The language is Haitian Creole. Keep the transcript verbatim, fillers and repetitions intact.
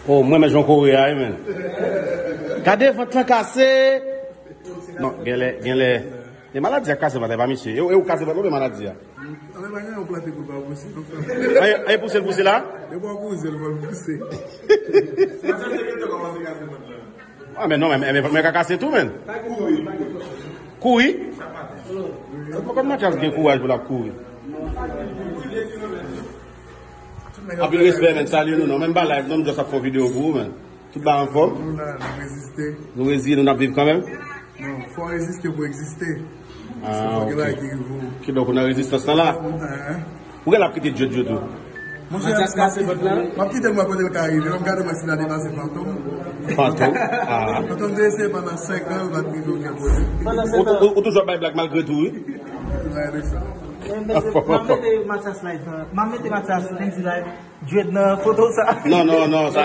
Oh, mwen men jan kore a, wi, men. Gade vant lan kase. Non, genlè, genlè. E maladi a kase vant la, pa misye. E, e ou kase vant la, oubyen maladi a? Anlè pa gen yon plante pou l pa pouse, non, frè. Ay, ay, pouse l, pouse la? E pou pouse l, pou l pouse. Ah, men non, men, men, men ka kase tou, men. Kouri? Ou konn Mathias gen kouraj pou l ap kouri. Anpil respè, men. Salye nou, non. Menm pa live, non, m just ap fè yon videyo pou ou, men. Tout bagay anfòm? Nou la, n ap reziste. Nou reziye, nou n ap viv kanmenm? Non, fò w reziste pou w egziste. Ah, ok. Kidonk, ou nan rezistans lan la? Ou gen ap kite Djed yo tou? Monchè, Mathias kase vant lan. M ap kite l, mwen, kote l ka rive. M ap gade mwen si l a depase Fantom. Fantom? Ah. Fantom te eseye pandan senk an, l pa t rive okenn kote. Ou, ou, ou toujou ap bay blag malgre tou, wi. Gade sa. M ap mete Mathias live, m ap mete Mathias Lendy live. Djed nan foto sa. Non, non, non, sa